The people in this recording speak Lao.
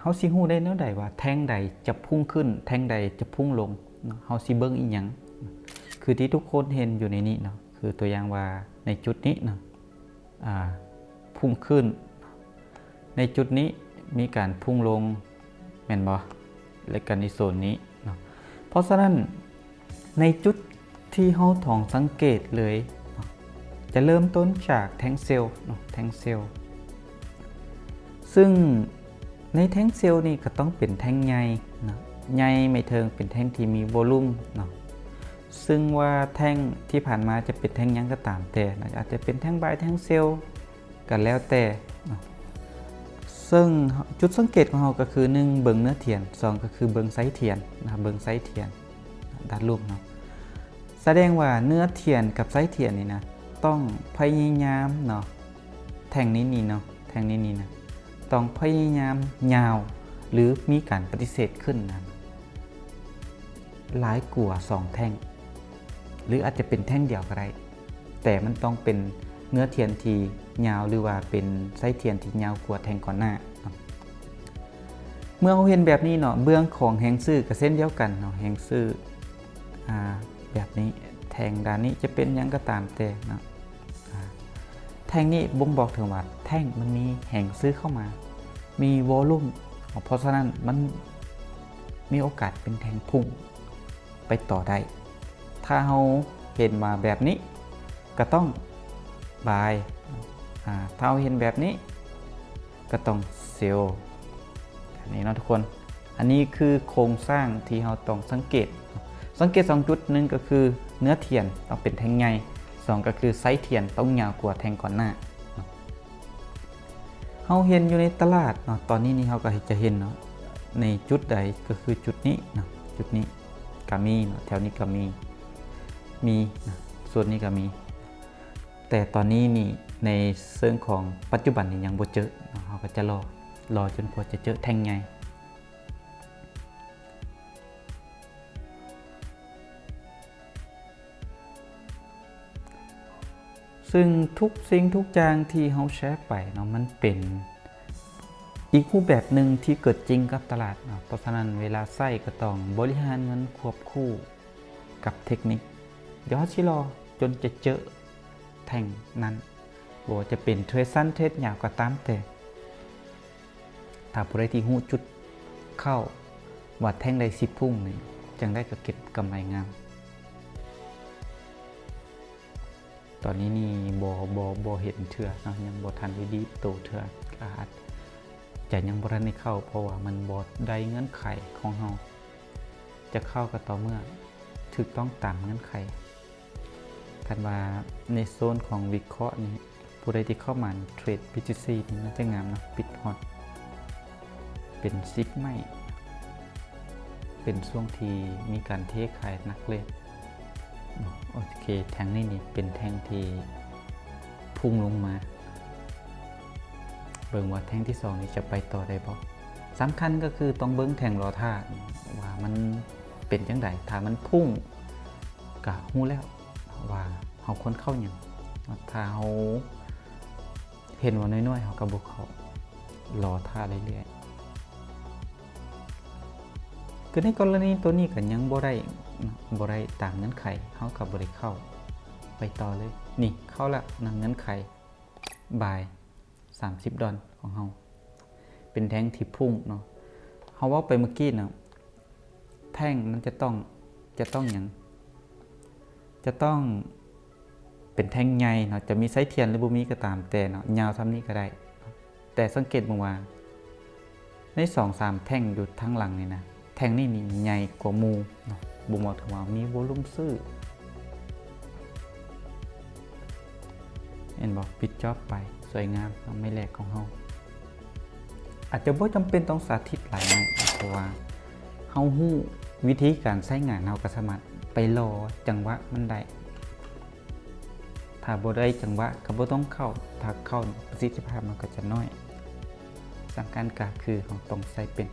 ເຮົາຊິຮູ້ໄດ້ແນວໃດວ່າແທ່ງໃດຈະພຸ່ງຂຶ້ນ ແທ່ງໃດຈະພຸ່ງລົງເນາະ? ເຮົາຊິເບິ່ງອີ່ຫຍັງ? ຄືທີ່ທຸກຄົນເຫັນຢູ່ໃນນີ້ເນາະ ຄືຕົວຢ່າງວ່າໃນຈຸດນີ້ເນາະ ອ່າ ພຸ່ງຂຶ້ນ ໃນຈຸດນີ້ມີການພຸ່ງລົງ ແມ່ນບໍ່? ແລະ ກັນອີກໂຊນນີ້ເນາະ. ເພາະສະນັ້ນ ໃນຈຸດທີ່ເຮົາຕ້ອງສັງເກດເລີຍເນາະ ຈະເລີ່ມຕົ້ນຈາກແທ່ງເຊວເນາະ ແທ່ງເຊວ ຊຶ່ງໃນແທ່ງເຊວນີ້ກໍຕ້ອງເປັນແທ່ງໃຫຍ່ເນາະ ໃຫຍ່ໝາຍເຖິງເປັນແທ່ງທີ່ມີໂວລຸມເນາະ. ຊຶ່ງວ່າແທ່ງທີ່ຜ່ານມາຈະເປັນແທ່ງຫຍັງກໍຕາມແຕ່ເນາະ ອາດຈະເປັນແທ່ງບາຍ ແທ່ງເຊວ ກໍແລ້ວແຕ່ເນາະ. ເຊິ່ງຈຸດສັງເກດຂອງເຮົາກໍຄື ໜຶ່ງ ເບິ່ງເນື້ອທຽນ ສອງ ກໍຄືເບິ່ງໄຊທຽນນະ ເບິ່ງໄຊທຽນດ້ານລຸ່ມເນາະ. ສະແດງວ່າເນື້ອທຽນກັບໄຊທຽນນີ້ນະ ຕ້ອງພະຍາຍາມເນາະ ແທ່ງນີ້ນີ້ເນາະ ແທ່ງນີ້ນີ້ນະ ຕ້ອງພະຍາຍາມຍາວ ຫຼື ມີການປະຕິເສດຂຶ້ນນະ ຫຼາຍກວ່າສອງແທ່ງ ຫຼື ອາດຈະເປັນແທ່ງດຽວກໍໄດ້ ແຕ່ມັນຕ້ອງເປັນເນື້ອທຽນທີ່ຍາວ ຫຼືວ່າເປັນໄຊທຽນທີ່ຍາວກວ່າແທ່ງກ່ອນໜ້າເນາະ. ເມື່ອເຮົາເຫັນແບບນີ້ເນາະ ເບື້ອງຂອງແຮງຊື້ກໍເຊັ່ນດຽວກັນເນາະ ແຮງຊື້ ອ່າ ແບບນີ້ ແທ່ງດ້ານນີ້ຈະເປັນຫຍັງກໍຕາມແຕ່ເນາະ ອ່າ ແທ່ງນີ້ບົ່ງບອກເຖິງວ່າແທ່ງມັນມີແຮງຊື້ເຂົ້າມາ ມີໂວລຸມ ເພາະສະນັ້ນມັນມີໂອກາດເປັນແທ່ງພຸ່ງ ໄປຕໍ່ໄດ້. ຖ້າເຮົາເຫັນວ່າແບບນີ້ ກໍຕ້ອງບາຍ ອາ ຖ້າເຮົາເຫັນແບບນີ້ ກໍຕ້ອງເຊວ ແບບນີ້ເນາະທຸກຄົນ. ອັນນີ້ຄືໂຄງສ້າງທີ່ເຮົາຕ້ອງສັງເກດ. ສັງເກດສອງຈຸດ, ໜຶ່ງກໍຄືເນື້ອທຽນຕ້ອງເປັນແທ່ງໃຫຍ່, ສອງກໍຄືໄຊທຽນຕ້ອງຍາວກວ່າແທ່ງກ່ອນໜ້າ. ເຮົາເຫັນຢູ່ໃນຕະຫຼາດເນາະ, ຕອນນີ້ນີ້ເຮົາກໍຈະເຫັນເນາະ ໃນຈຸດໃດກໍຄືຈຸດນີ້ເນາະ, ຈຸດນີ້ກໍມີເນາະ, ແຖວນີ້ກໍມີ ມີນະ, ສ່ວນນີ້ກໍມີ. ແຕ່ຕອນນີ້ນີ້ໃນເຊີງຂອງປັດຈຸບັນນີ້ຍັງບໍ່ເຈີເນາະ, ເຮົາກໍຈະລໍ ລໍຈົນກວ່າຈະເຈີແທ່ງໃຫຍ່. ຊຶ່ງທຸກສິ່ງທຸກຢ່າງທີ່ເຮົາແຊໄປເນາະ ມັນເປັນອີກຮູບແບບໜຶ່ງທີ່ເກີດຈິງກັບຕະຫຼາດເນາະ, ເພາະສະນັ້ນເວລາໃຊ້ກໍຕ້ອງບໍລິຫານເງິນຄວບຄູ່ກັບເທັກນິກ. ດຽວເຮົາຊິລໍຈົນຈະເຈີແທ່ງນັ້ນ, ບໍ່ວ່າຈະເປັນເທຣດສັ້ນເທຣດຍາວກໍຕາມແຕ່. ຖ້າຜູ້ໃດທີ່ຮູ້ຈຸດເຂົ້າວ່າແທ່ງໃດຊິພຸ່ງນີ້ ຈັ່ງໃດກໍເກັບກຳໄລງາມ. ຕອນນີ້ນີ້ບໍ່ ບໍ່ ບໍ່ເຫັນເທື່ອເນາະ, ຍັງບໍ່ທັນໄດ້ດີດໂຕເທື່ອ, ອາດຈະຍັງບໍ່ທັນໄດ້ເຂົ້າ ເພາະວ່າມັນບໍ່ໄດ້ເງື່ອນໄຂຂອງເຮົາ, ຈະເຂົ້າກໍຕໍ່ເມື່ອຖືກຕ້ອງຕາມເງື່ອນໄຂ. ຄັນວ່າໃນໂຊນຂອງວິເຄາະນີ້ ຜູ້ໃດທີ່ເຂົ້າມາເທຣດ ບີ ທີ ຊີ ນີ້ໜ້າຈະງາມເນາະ, ປິດຮອດເປັນສິບໄມ້, ເປັນຊ່ວງທີ່ມີການເທຂາຍໜັກເລີຍ. ໂອເຄ, ແທ່ງນີ້ນີ້ເປັນແທ່ງທີ່ພຸ່ງລົງມາ, ເບິ່ງວ່າແທ່ງທີສອງນີ້ຈະໄປຕໍ່ໄດ້ບໍ່. ສຳຄັນກໍຄືຕ້ອງເບິ່ງແທ່ງລໍຖ້າວ່າມັນເປັນຈັ່ງໃດ, ຖ້າມັນພຸ່ງ ກະຮູ້ແລ້ວວ່າເຮົາຄວນເຂົ້າຫຍັງ. ຖ້າເຮົາເຫັນວ່ານ້ອຍໆ ເຮົາກະບໍ່ເຂົ້າ, ລໍຖ້າເລື້ອຍໆ. ຄືໃນກໍລະນີໂຕນີ້ກະຍັງບໍ່ໄດ້ ບໍ່ໄດ້ຕາມເງື່ອນໄຂ, ເຮົາກະບໍ່ໄດ້ເຂົ້າ, ໄປຕໍ່ເລີຍ. ນີ້ເຂົ້າລະນະ, ເງື່ອນໄຂບາຍ ສາມສິບດອນຂອງເຮົາ ເປັນແທ່ງທີ່ພຸ່ງເນາະ. ເຮົາເວົ້າໄປເມື່ອກີ້ເນາະ, ແທ່ງມັນຈະຕ້ອງ ຈະຕ້ອງຫຍັງ? ຈະຕ້ອງເປັນແທ່ງໃຫຍ່ເນາະ, ຈະມີໄຊທຽນຫຼືບໍ່ມີກໍຕາມແຕ່ເນາະ, ຍາວສ່ຳນີ້ກໍໄດ້. ແຕ່ສັງເກດເບິ່ງວ່າ ໃນສອງສາມແທ່ງຢູ່ທາງຫຼັງນີ້ນະ, ແທ່ງນີ້ນີ້ໃຫຍ່ກວ່າໝູ່ເນາະ, ບົ່ງບອກເຖິງວ່າມີໂວລຸມຊື້. ເຫັນບໍ່? ປິດຈອບໄປ, ສວຍງາມເນາະ, ໄມ້ແລກຂອງເຮົາ. ອາດຈະບໍ່ຈຳເປັນຕ້ອງສາທິດຫຼາຍໄມ້, ເພາະວ່າເຮົາຮູ້ວິທີການໃຊ້ງານ, ເຮົາກໍສາມາດໄປລໍຈັງຫວະມັນໄດ້. ຖ້າບໍ່ໄດ້ຈັງຫວະກໍບໍ່ຕ້ອງເຂົ້າ, ຖ້າເຂົ້າປະສິດທິພາບມັນກໍຈະນ້ອຍ. ສຳຄັນກໍຄືເຮົາຕ້ອງໃຊ້ເປັນ.